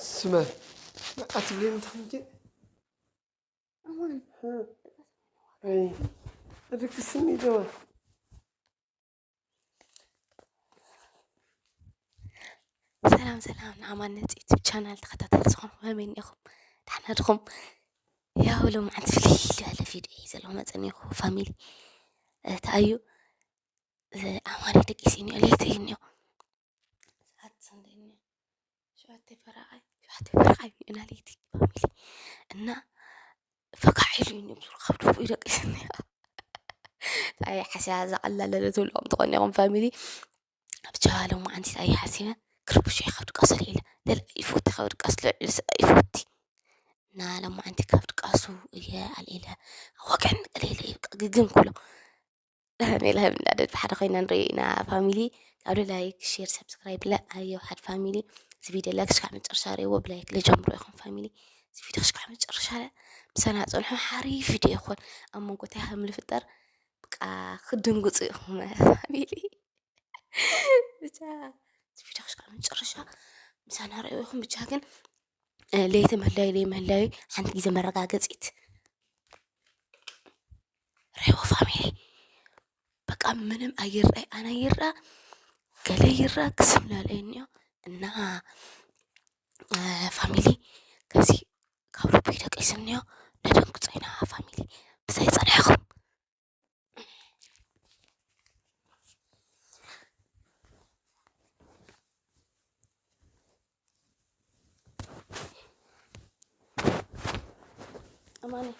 ስማ፣ ኣትብለኒ ተኽንኪ። ኣማን። ኣይ፣ ኣደክስኒ ደዋ። ሰላም፣ ሰላም፣ ንኣማን ነፂ ዩቱብ ቻናል ተኸታተልቲ ዝኾንኩም ከመይ እኒኹም? ደሓና ድኹም? ያው ሎማዓንቲ ፍልይ ዝበለ ቪድዮ እዩ ዘሎ መፀኒኹ ፋሚሊ። እቲ ኣዩ፣ ኣማን ደቂሱ እኒኦ፣ ለይቲ እዩ እኒኦ። ሰዓት ሰንደይ እኒኦ። ሸውዓተ ፈረቓይ፣ ሸውዓተ ፈረቓይ እኒኦ ለይቲ ፋሚሊ። እና ፈካሕ ኢሉ እዩ እኒኦ፣ ብዙ ካብ ልቡ እዩ ደቂሱ እኒኦ። ኣይ ሓስያ ዘቐላለለ ትብልኦም ትኾን ኢኹም ፋሚሊ። ብቻ ሎማዓንቲ ኣይ ሓሲበ ክርብሽ እየ ካብ ድቃሱ ኣልዒለ። ለለ ይፈቲ ካብ ድቃስ ልዕሊ ስ-፣ ይፈቲ። እና ሎማዓንቲ ካብ ድቃሱ እየ ኣልዒለ። ኣዋግዕኒ ቀለለ እዩ፣ በቃ ግግም ክብሎ። ሜላ ህብ እንዳደድ ብሓደ ኮይና ንሪኦ ኢና ፋሚሊ። ካብ ላይክ፣ ሼር፣ ሰብስክራይብ ለ ኣዮ ሓደ ፋሚሊ። እዚ ቪድዮ ለ ክስካዕ መጨረሻ ርእይዎ፣ ብላይክ ለጀምሮ ኢኹም ፋሚሊ። እዚ ቪድዮ ክስካዕ መጨረሻ ለ ምሳና ጸንሑ፣ ሓሪፍ ቪድዮ ይኾን። ኣብ መንጎ እንታይ ከም ልፍጠር ብቃ ክድንግጹ ኢኹም ፋሚሊ። ብቻ እዚ ቪድዮ ክስካዕ መጨረሻ ምሳና ርእይዎ ኢኹም። ብቻ ግን፣ እ፣ ለይቲ ምህላዩ ለይ ምህላዩ ሓንቲ ግዜ መረጋገጺት ሬዎ ፋሚሊ። በቃ ምንም ኣይረኣይ፣ ኣነ ይረኣ፣ ገለ ይረኣ፣ ክስም ላልአይ እኒኦ። እና፣ እ፣ ፋሚሊ፣ ከዚ ካብ ልቡ ይደቂስ እኒኦ። ነደንግጾ ኢና ፋሚሊ። ብሳይ ጸኒሕኩም። ኣማነይ፣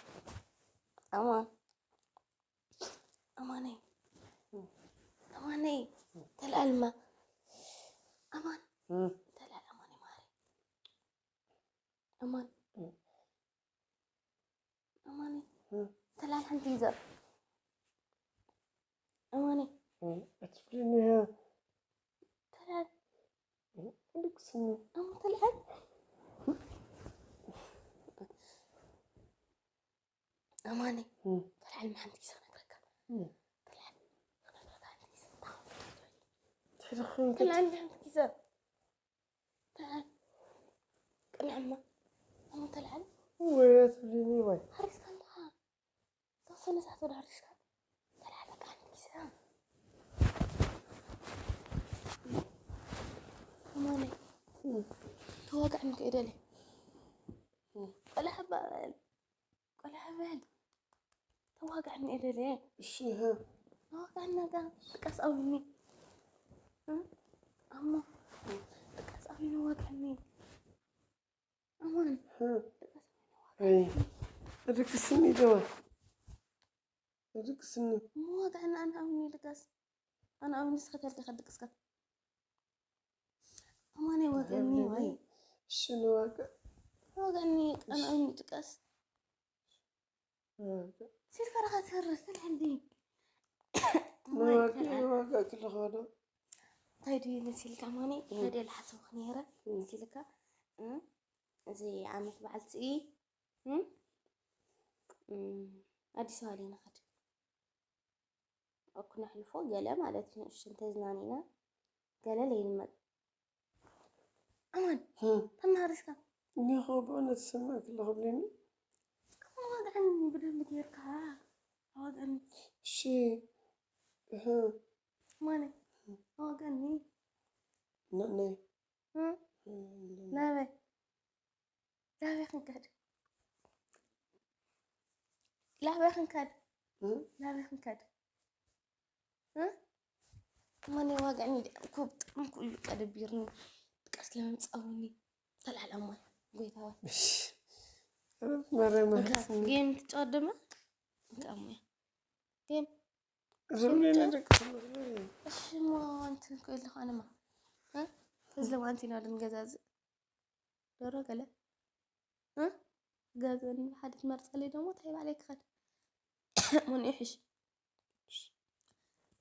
ኣማን፣ ኣማነይ፣ ኣማነይ፣ ተልኣልማ፣ ኣማን፣ እም። ተልኣል ኣማነይ ማሪ፣ ኣማን፣ እም። ኣማነይ፣ እም። ተልኣል ሓንቲ ይዘር፣ ኣማነይ፣ እም። ኣትብለኒ እያ። ተልኣል፣ እም። ልክስኒ። ኣሞ ተልኣል። ኣማነይ፣ እም። ተልዓል መሓንቲ ኪሳ ነግረካ። እም። ተልዓል፣ ነግረካ ሓንቲ ኪሳ። ትሕዚ ኽንከት-፣ ተልዓል መሓንቲ ኪሳ። ተልዓል። ቅንዕማ። ኣሞ ተልዓል። ወይ ኣትብለኒ ወይ። ሓሪስካ ኣለኻ። ተወሰነ ሰዓት ወደ ሓሪስካ። ተልዓል በቃ ሓንቲ ኪሳ። ኣማነይ። እም። ተዋጋዕኒ ከይደለ። እም። ቆልዓ በል። ቆልዓ በል። ተዋጋዕኒ እየ ደልየ። እሺ፣ ሀ። ተዋጋዕኒ፣ ጋ-፣ ድቃስ ኣውኒ። እ? ኣሞ። ድቃስ ኣውኒ፣ ዋጋዕኒ። ኣሞን። ሀ። ድቃስ ኣውኒ፣ ዋጋዕኒ። ኣይ። እድክስኒ ደዋ። እድክስኒ። እሞ ዋጋዕኒ፣ ኣነ ኣውኒ ድቃስ። ኣነ ኣውኒ፣ ንስኻ ተልካ ከድቅስካ። ኣማነይ ወገኒ ወይ። እሺ፣ ንዋጋ። ወገኒ፣ ቀንኦም ይጥቀስ። ንዋጋ። ሲልካ ረኻ ትፈርስ፣ ትልሕልዲ። ንዋጋ፣ ንዋጋ ክልኸዶ። እንታይ ድዩ መሲልካ፣ ኣማነይ? እም። እንታይ ድየ ልሓሰብክ ነይረ? እም። መሲልካ? እም? እዚ ዓመት በዓል ስኢ፣ እም? እም፣ ኣዲስ ኣበባ ኢና ንኸድ። ኣኩ ነሕልፎ ገለ ማለት እዩ። እሺ፣ እንተዝናኒና ገለ ለይንመጥ። ኣማን፣ እም። ተማሃሪስካ? እኒኹ ብእውነት ዝሰማዕ ከለኹ ብለኒ። ከማን ዋግዐኒ ብደንብ ጌርካ። ዋግዐኒ። እሺ። እህ። ማነ? ዋግዐኒ። ነ-፣ ነይ። እም? እም። ናበይ? ናበይ ክንከድ? ናበይ ክንከድ? እ? ናበይ ክንከድ? እ? ማን የዋግዕኒ? ደምኩ፣ ብጣዕሚ እኮ እዩ በቃ ደቢርኒ። በቃ ስለምንጻውኒ። ተልዓል ኣማን፣ ጎይታ ወይ። እሺ። ኧረ ማርያም እንካ፣ ኣሕስኒ። ጌም ትጫወት ድማ? እንካ፣ ኣሞያ። ጌም። ዝም ኢለ ደቂ ተመክሮ። እሺ፣ እሞ እንትን እኮ የለኹ ኣነማ። እ? ተዝለማንቲና ድንገዛዝእ። ዶሮ ገለ? እ? ገዘን ሓደ ትመርጸለይ ደሞ እንታይ ባዕለይ ክኸድ? መን ይሕሽ?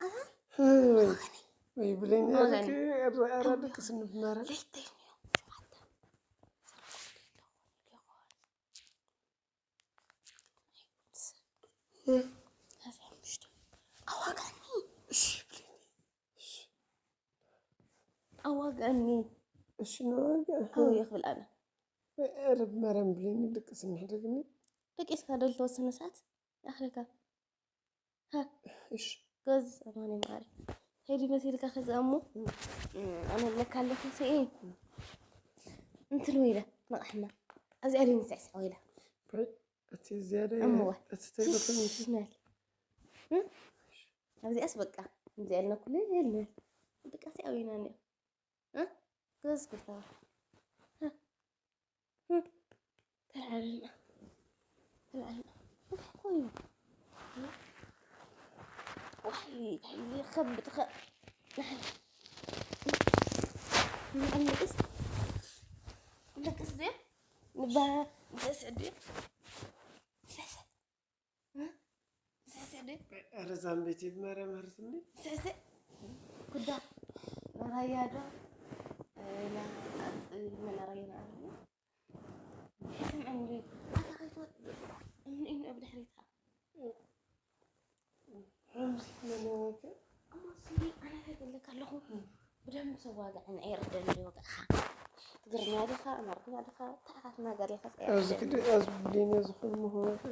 ኣሃ። ወይ ብለኝ፣ ወገን። ኧረ፣ ኧረ ደቂ ስንብመረ። ለይተይ ነው። እ? ኣዋጋኒ። እሺ ብለኝ። እሺ። ኣዋጋኒ። እሺ ንዋጋ ኣው ይኽብል ኣነ ረብ መረም ብሌኒ ድቅስ እናሕደግኒ ደቂስካ ዶ ዝተወሰነ ሰዓት ኣኽለካ እሺ ጎዝ ኣማኒ ማሪ ሄዲ መሲልካ ከዚ ኣሞ ኣነ ኣለካ ኣለኹ ስኢ እንትን ወይለ ንቕሕና ኣብዚኣ ደ ንስዕስዕ ወይለ እቲ ዝያዳ እምዋ እቲ ተይበኩል ሽሽ ንበል ኣብዚኣስ በቃ ከምዚኣ ኢልና ኩሉ ንበል ድቃሲ ኣበይና እኒኦ ገዝ ክፍታ ተልዓልና ተልዓልና እንታይ ኮይኑ ዋይ ከብድ ንልቅስ ንልቅስ ድያ ንባ ንስዕድ ስዕስዕ ስዕስዕ ድያ ረዛን ቤት ብማርያም ሃርስኒ ስዕስዕ ኩዳ ናራያ ዶ መናራያ ንኣርያ ስምዐኒ ኣታ ከይትወጥ እምንእኒ ኣብ ድሕሪትካ ሓምሲ መለወከ እሞ ስሚ ኣነ ከይትብለካ ኣለኹ ብደንብ ተዋግዐን ኣይርደን ይወግዕኻ ትግርኛ ዲኻ ኣማርኛ ዲኻ ተዓኻትና ገሪኻ ኣብዚ ክዲ ኣብዚ ብሌነ ዝኾን ምሆወከ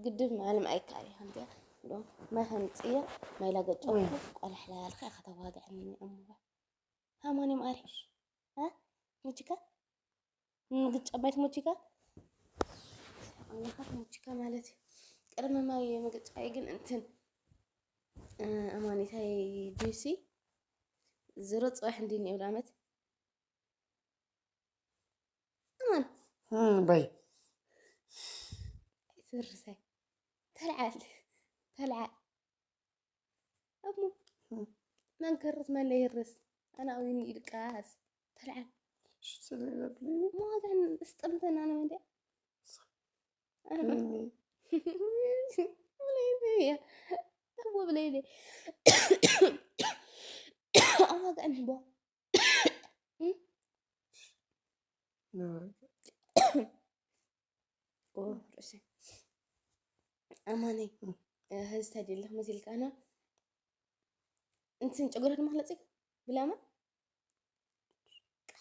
ግድብ ማንም ኣይከኣል እዩ ከምዚኣ ዶ ማይ ከምፅየ ማይ ላገጨኩ ቆላሕላልካ ኢኻ ተዋግዐኒ እምዋ ሃማኒ ማሪ ሙችካ ምግጫ ማይ ትሞችካ ኣምላኻ ትሞችካ ማለት እዩ ቅድሚ ማይ ምግጫይ ግን እንትን ኣማኒታይ ጁሲ ዝሮ ፅባሕ እንዲኒ ይብል ዓመት ኣማን በይ ትርሳይ ተልዓል ተልዓል እሞ መን ክርስ መን ለይርስ ኣነ ኣውይኒ ኢድቃስ ተልዓል ሽትለለብልኒ መዋጋን ስጥምተና ነመንዲያ እሞ ብለይለ ኣዋጋን ሂቦ ርእሲ ኣማነይ ሀዚ ታዲያ ኣለክ መሲልካ ኣና እንትን ጨጉሪ ድማ ክለፅክ ብላማ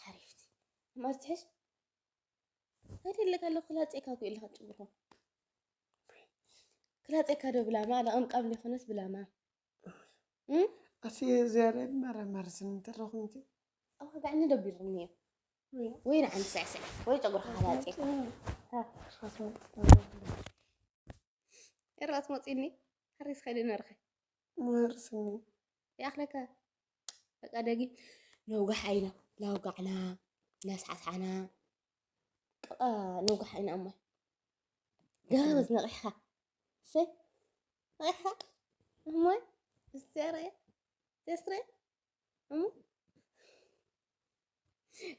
ሓሪፍቲ ማስትሕሽ ኣይደለካ ኣለኩ ክላፀካ ኩ ኢለካ ጨጉርካ ክላፀካ ዶ ብላማ ለቐምቃም ዘይኮነስ ብላማ ኣቲ ዝያዳ መረመር ስንተረኹምቲ ኣዋጋዕኒ ደቢርኒ እዩ ወይ ንዓን ስዕስዕ ወይ ጨጉርካ ክላፀካ ኤርባስ መፂኒ ሓሪስ ከይደ ነርኸ መርስኒ ይኣኽለካ በቃ ደጊ ነውጋሕ ኣይና ላውጋዕና ላስዓስዓና በቃ ነውጋሕ ኣይና እሞ ገበዝ ነቂሕካ ሰይ ነቂሕካ እሞ እስቲያ ርአ ተስርአ እሞ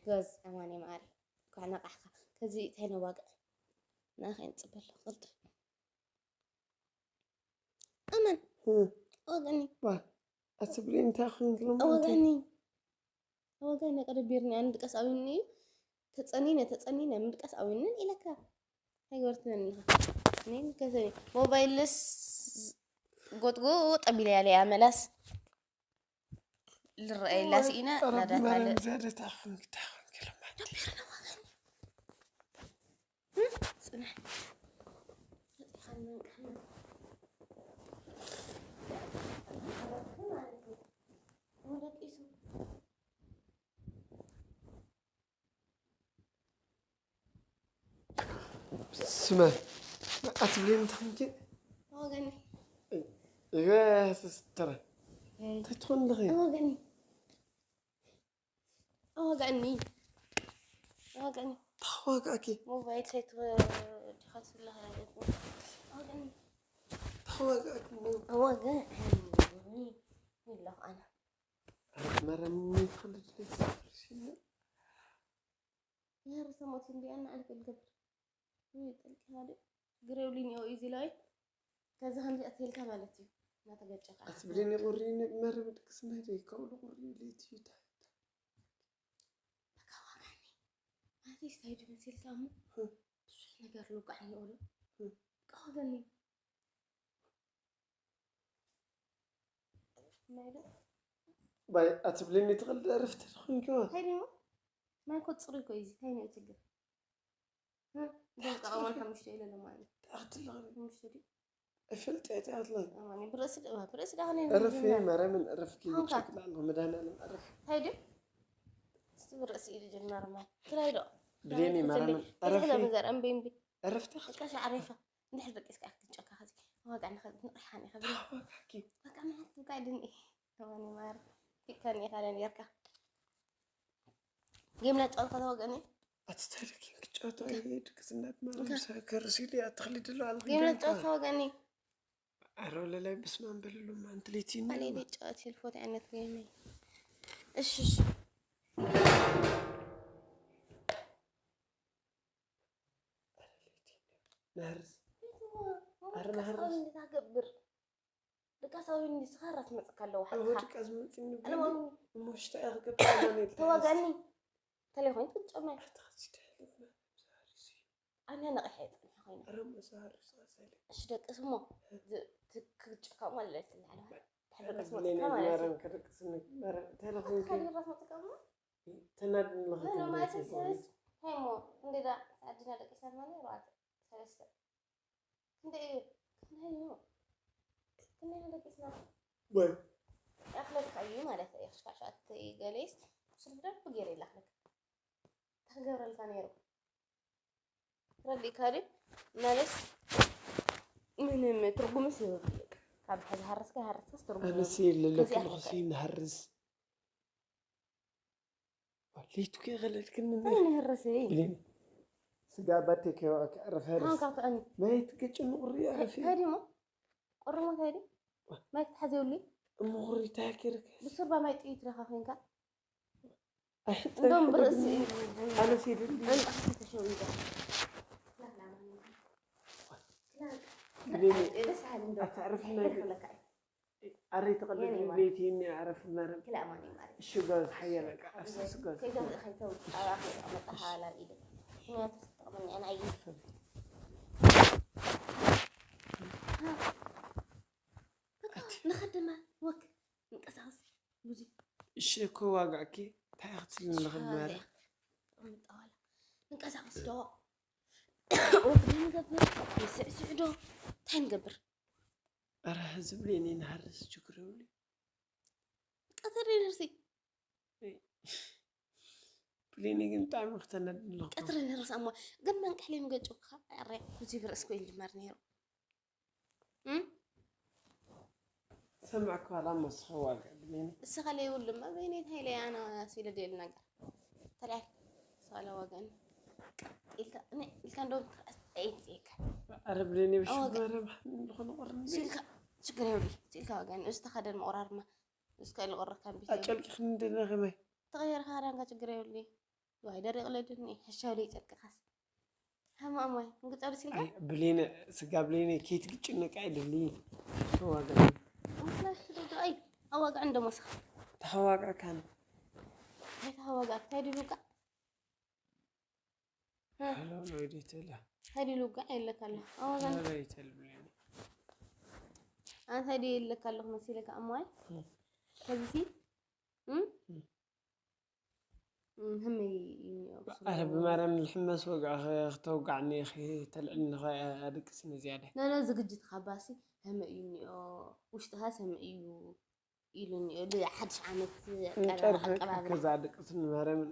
ጎዝ ኣማን ማሪ እንኳዕ ነቃሕካ ከዚ እንታይ ነዋግዕ ንኣኸ ንፅበሎ ቅልጥፍ ኣመን ወገኒ ኣትብሊ እንታይ ክንግሎም ወገኒ ወገኒ ቀደቢርኒ ኣንድቀስ ኣዊኒ እዩ ተፀኒነ ተፀኒነ ምድቀስ ኣዊንን ኢለካ ኣይገበርትነን ኢኻ ሞባይልስ ጎጥጎጥ ኣቢለ ያለያ መላስ ልረአየላ ስኢነ ናዳታለ ዝያደት ኣኹን ክታኹን ክልማት ፅናሕ ስመ ኣትብሌን ተምኪ ወገኒ እገ ስትረ ተትኾን ለኸ ወገኒ ወገኒ ወገኒ ተዋጋእኪ ሞባይል ሰይት ዲኻስላ ወገኒ ተዋጋእኪ ወገኒ ይለኹ ኣነ መረም ይፈልጥ يا رسمات اللي أنا على القبر طلقي هذا قريب لي نيو إيزي لاي كذا هم جات هيلكا مالتي ما تقجق أتبريني غريني مرة بدك اسمها لي كول غريني لي تيتا ما في سايد من سيلكا مو شو نقر لوك عن يقولوا قاعدني ما يدو ባይ ኣትብልኒ ትኽእል ዕረፍቲ ዝኾንኪዋ። እንታይ ድዩ? ማይ እኮ ፅሩይ እኮ እዩ እዚ። እንታይ ነው ችግር? እ? ደቂቃ ማለት ሓሙሽተ ኢለ ለማኒ። ተኣኽትልኽኒ። ሓሙሽተ ድዩ? እፈልጥ እያ ተኣትላ። ኣማኒ ብርእሲ ድ-፣ ብርእሲ ዳኸነ ዕረፊ ማርያምን ዕረፍኪ። ኣሁን ብቻ ክላል መድኃኒዓለም ዕረፊ። እንታይ ድዩ? እስቲ ብርእሲ ኢሉ ጀመርማ። ክላይ ዶ? ብሌኒ ማርያምን ዕረፊ። ዕረፊ። ዘር እምበይ እምቢ። ዕረፍቲ በቃ ሻዕሬፋ። እንድሕር ደቂስካ ክትጨካ ኸዚ። ዋጋ ንኸ ንቕርሓን ኢኻ። ተዋጋኪ። በቃ ምሓት ትብቃ ድኒ። ኣማኒ ማር። ፊካኒ ኢኻ ለ ነርካ። ጌም ላጫወትካ ተዋገኒ። ኣቲ ታሪክ ክጫወቱ ኣይሄድ ክስናት ማርያም ሳከር ሲሊ ኣትኽሊ ድሎ ኣልክ ጌም ላጫወትካ ተዋገኒ። ኣረ ለላይ ብስማን በልሉ ማንት ሌቲ ኣነ ሊጫወት ይልፎት ዓይነት ጌም እዩ። እሺ እሺ። ናርስ ኣረ ናርስ እንታይ ገብር? ደቃ ሳዊ ንስኻ ራት መጽካ ኣለዎ ኣዎ ሓቅኻ። ድቃስ መጽኒ ኣነ ማሚ እሞ ሽታ እያ ክገብር ኣማኔል ተዋጋኒ። ተለይ ኮይኑ ትጨመ። ኣታ ከዚ ደሕልፍ ማርያም ሳርሲ ኣነ ነቕሐ ጽንሐ ኮይኑ። ኣረ እሞ ሳርሲ ሰለ እሺ ደቅስ እሞ ክትጨካ ማለት ለስልዓለ። ተሕደቀስ መጽካ ማለት እዩ። ማርያም ከደቅስኒ ማርያም ተለኹንኪ ካሊራስ መጽካ እሞ ተናድንለኹ ምን ማለት ሰለስ ሃይሞ እንዴዳ ኣድና ደቂሳት ማለት ራት ሰለስተ ክንደይ እዩ? ክንደይ እዩ? ክንደይ ደቂስና ወይ ያክለካ እዩ ማለት እዩ። ሽካሻት ገሌስ ስልፍ ደርብ ገይረ ይላክለካ ተክገብረልካ ነይሩ ረዲካ ድዩ ማለት ምንም ትርጉምስ ይወፍልቅ ካብ ሕዚ ሃረስካ ሃረስካስ ትርጉም ኣነስ የለለኩ ልኹሲ ንሃርስ ሌቱ ከይኸለልክኒ ምን ይህረሰይ ብሌኒ ስጋ ባቴ ከይዋእካ ዕረፍ ሃን ሃርስ ካብትዕኒ ማየት ገጭ ንቑሪ ዕረፍ እንታይ ድሞ ቆርሞ እንታይ ድዩ ማይ ክትሓዘ የብሉ እሞ ቁሪ ታኪርክ ብሱር ባማይ ጥይት ረኻ ኮንካ እንደውም ብርእሲ እዩ ኣነስ የደሊ ኣንጣ ተሸዊዳ ብሌኒ ደስ ሃሊ እንደው ኣታ ዕረፍና ይኽለካ እዩ ኣረይ ተቐልል የኔ ማር። ቤት ይኒ ዕረፍ ማርያም ክላ ማን እዩ ማለት እሺ ጓዝ ሓያለ ቃ ኣፍሰስ ጓዝ ከይተውፅእ ከይተውፅእ ኣባኺ መጣ ሓላል ኢለ ምክንያቱ ተጠቕመኒ ኣነ ኣየ ንኸድማ ወክ ንቀሳቀስ ብዙ እሺ እኮ ዋጋእኪ እንታይ ክትስልኒ ንኽድ ማርያም ምጣዋላ ንቀሳቀስ ዶ ወክ ንገብር ንስዕስዕ ዶ እንታይ ንገብር ኣረ ህዝብ ሌኒ ንሃርስ ችግር የብሉ ቀትሪ ነርሲ ብሌኒ ግን ብጣዕሚ ክተነድ ኣለኹ ቀትሪ ነርሲ ኣሞ ግን መንቅሕሊ ምገጭካ ኣረ ብዙ ብርእስ ኮይን ጅመር ነይሩ እም? ሰምዕካ ዋላ መስኸ ዋጋ ብሌኒ እስኻ ለይብሉ እማ በይነይ እንታይ ኢለ ኣነ ሲለ ደል ነገር ተሪኣል ስለ ወገን ኢልካ እኔ ኢልካ እንደውም ትርኣስ ጠይቅ ኢልካ ኣረ ብሌኒ ብሽ ዋጋ- ማርያም ሓሚን ዝኾነ ቆርን ሲልካ ችግር የብሉ ሲልካ ወገን እዚ ተኸደን መቑራርማ እስካ ኢለ ቆረካ ቢት ኣጨልቅኽኒ እንደና ከማይ ተቐየርካ ዳንካ ችግር የብሉ ዋይ ደሪቕ ለድኒ ሕሻው ለይ ጨልቅኻስ ሃማ እማይ ምግጫሉ ሲልካ ኣይ ብሌኒ ስጋ ብሌኒ ከይትግጭነቃ ይደሊ ዋጋ ምክላሽ ደዶ ኣይ ኣዋጋ እንደ ሞሳ ተኸዋጋእካን ኣይታ ዋጋ እንታይ ድሉካ ሃሎ ሎይደይተላ እንታይ ድሉካ የለካ ኣሎ ኣዋጋ ሎይተል ብሌኒ ኣንታይ ድዩ የለካ ኣለኹ መሲለካ እማይ ከዚሲ እም? እም፣ ህመይ እዩ ኣረ ብማርያም ልሕመስ ወግዓ ክተውጋዕኒ ኢኺ ተልዕልኒ ኣድቅስኒ ዝያዳ ነነ ዝግጅት ካባሲ ህመ እዩ እኒኦ ውሽጥኻስ ህመ እዩ ኢሉ እኒኦ ል ሓድሽ ዓመት እንጨርፊ ኣቀባብላ ከዛ ኣድቅስኒ ማርያምን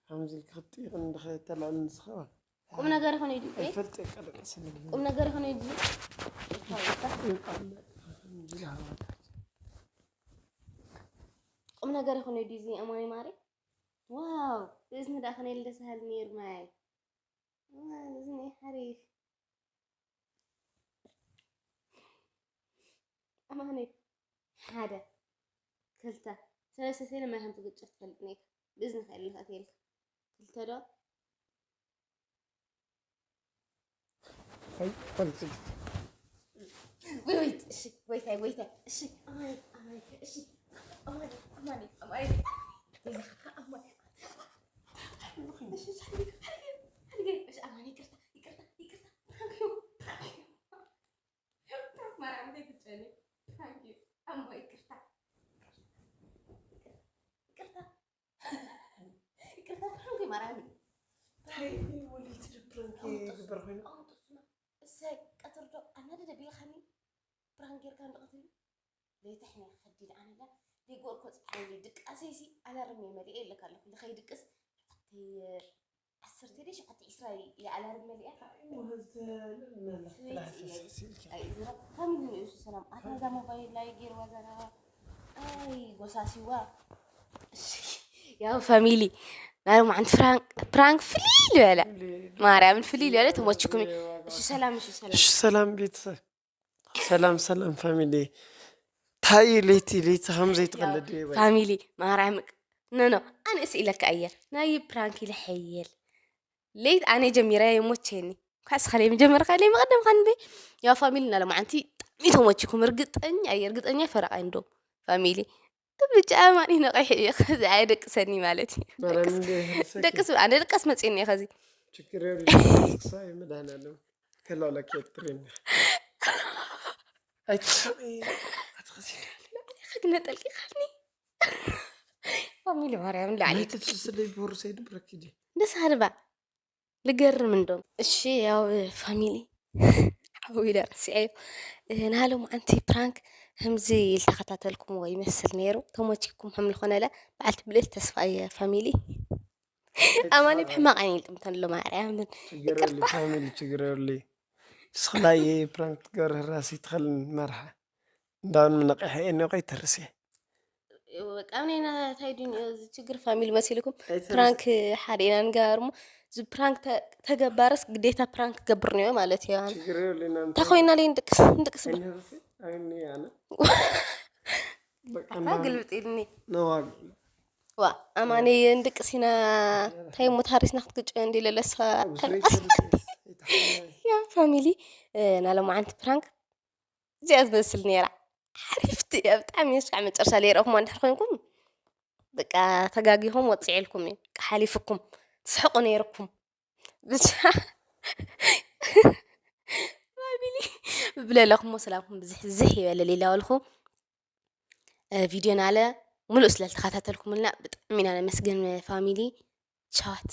ከምዚ ኢልኪ ክትጥይቕኒ እንድኸ ተልዕልኒ ንስኸዋ ቁም ነገር ይኾነ እዩ ድዩ ኣይፈልጥ ቀደቅስኒ ቁም ነገር ይኾነ እዩ ድዩ ቁም ነገር ይኾነ እዩ ድዩ እዚ ኣማኒ ማሪ ዋው እዚ ንዳ ከነ ኢሉ ደስ ሃሊ ነይሩ ማይ እዚ ናይ ሓሪፍ ኣማኒ ሓደ ክልተ ሰለስተ ሰለ ማይ ከም ትግጭ ትፈልጥ ነይካ ብእዝኒ ከልካ ትልካ ክልተ ዶ ኣይ ፈልጽ ወይ ወይ እሺ ወይታይ ወይታይ እሺ ኣማኒ ኣማኒ እሺ ኣማኒ ኣማኒ ኣማኒ እሺ ሳሕቢ ሓሪፍ ሓሪፍ እሺ ኣማኒ ይቅርታ ይቅርታ ይቅርታ ፕራንክ እዩ ፕራንክ እዩ ማርያም ዘይትጨኒ ፕራንክ እዩ ኣሞ ይቅርታ እንታይ ወሊድ ፕራንክ ይግበር ኮይኑ? ኣውጥሱና። እሰይ፣ ቀትር ዶ ኣናደደ ቢልኻኒ? ፕራንክ ጌርካ እንዶ ቀትሪ? ለይቲ ሕነ ከዲድ ኣነላ። ደይጎርኮ ጸሓይ ድቃሰይሲ ኣላርም እየ መሊኤ ኢለካ ኣለኹ። ንኸይድቅስ ሸውዓተ፣ ዓሰርተ ድዩ ሸውዓተ ዒስራ እየ ኣላርም መሊኣ። ስዊት እየ። ኣይ፣ ዙራ፣ ፋሚሊ ንእሱ ሰላም። ኣታ እዛ ሞባይል ላይ ጌርዋ ዘረባ። ኣይ፣ ጎሳሲዋ። እሺ፣ ያው ፋሚሊ፣ ናይ ሎማዓንቲ ፕራንክ፣ ፕራንክ ፍልይ ዝበለ። ማርያምን ፍልይ ዝበለ ተመችኩም። እሺ፣ ሰላም፣ እሺ፣ ሰላም። እሺ፣ ሰላም ቤተሰብ። ሰላም፣ ሰላም ፋሚሊ። ታይ ለይቲ፣ ለይቲ ከም ዘይትቐልድ እየ ባይ። ፋሚሊ፣ ማርያም፣ ኖ፣ ኖ፣ ኣነ እስ ኢለካ ኣየር። ናይ ፕራንክ ኢለ ሐየል። ለይት ኣነ ጀሚረ ይሞቸኒ። ኳስ ኻለ መጀመር ኻለ መቐደም ኻን በይ። ያው ፋሚሊ፣ እና ሎማዓንቲ ብጣዕሚ ተመችኩም። እርግጠኛ እየ፣ እርግጠኛ ፈረቓ እንዶ ፋሚሊ። ብቻ ኣማኒ ነቒሕ እየ። ከዚ ኣየደቅሰኒ ማለት እዩ። ማርያም ደቅስ-፣ እንደ ደቅስ፣ ኣነ ደቅስ መጽእኒ እየ ከዚ። ችግር የብልሽ። ክሳይ መድኃኒዓለም ከላውለኪ ትሬን። ኣይትስቂ። ኣትኸዚ። ከግነ ጠልቂኻኒ። ፋሚሊ ማርያም ላዕሊ። ናይ ትፍስስለይ ቦርሰይ ድብረኪ ዲ። ደስ ሃልባ። ልገርም እንዶ። እሺ፣ ያው ፋሚሊ። ሓዊ ኢለ ረሲዐዮ። እ፣ ናሎም ኣንቲ ፕራንክ ከምዚ ኢልተኸታተልኩምዎ ይመስል ነይሩ። ተመችኩም ከም ዝኾነለ በዓልቲ ብልእቲ ተስፋ እየ ፋሚሊ። ኣማኒ ብሕማቕ ዓይኒ ይልጥምተን ኣሎ ማርያምን። ችግር የብልሽ ይቅርታ። ፋሚሊ፣ ችግር የብልሽ። ስኽላይ ፕራንክ ትገብር ራሲ ትኸልን መርሓ። እንዳውን ምነቂሐ እየ ነቆይ ተርሴ። በቃ፣ እኔ ና-፣ ታይ ዱንያ፣ እዚ ችግር ፋሚሊ መሲልኩም? ኣይተርሴ። ፕራንክ ሓደ ኢና ንገባር እሞ፣ እዚ ፕራንክ ተ-፣ ተገባረስ ግዴታ ፕራንክ ክገብር ነዮ ማለት እዩ። ችግር የብልናን። እንታይ ኮይና ለይ ንድቅስ፣ ንድቅስ ባ። ኣይነርሴ፣ ኣይኒ ኣነ። በቃ፣ ኣታ እና ግልብጥ ኢልኒ። ነዋ። ዋ፣ ኣማኒ እንድቅስ ኢና፣ እንታይ እሞ ታሪስና ክትግጭ እንዲ ለለሳ። ብዙይ ተርሴ፣ ኣይተሓመይ። ያ ፋሚሊ፣ እ፣ ናሎም ዓንቲ ፕራንክ እዚኣ ዝመስል ነይራ። ሓሪፍቲ እያ፣ ብጣዕሚ እስካዕ መጨረሻ ለይረእኹም እንድሕር ኮይንኩም፣ በቃ ተጋጊኹም ወፅዕልኩም እዩ። በቃ ሓሊፍኩም፣ ትስሕቁ ነይርኩም። ብቻ ፋሚሊ፣ ብለለኹሞ ሰላምኩም ብዝሕ ዝሕ ይበለል ኢላ በልኹ። እ፣ ቪድዮ ናለ ሙሉእ ስለ ዝተኸታተልኩምልና ብጣዕሚ ኢና ነመስግን ፋሚሊ። ቻዋት።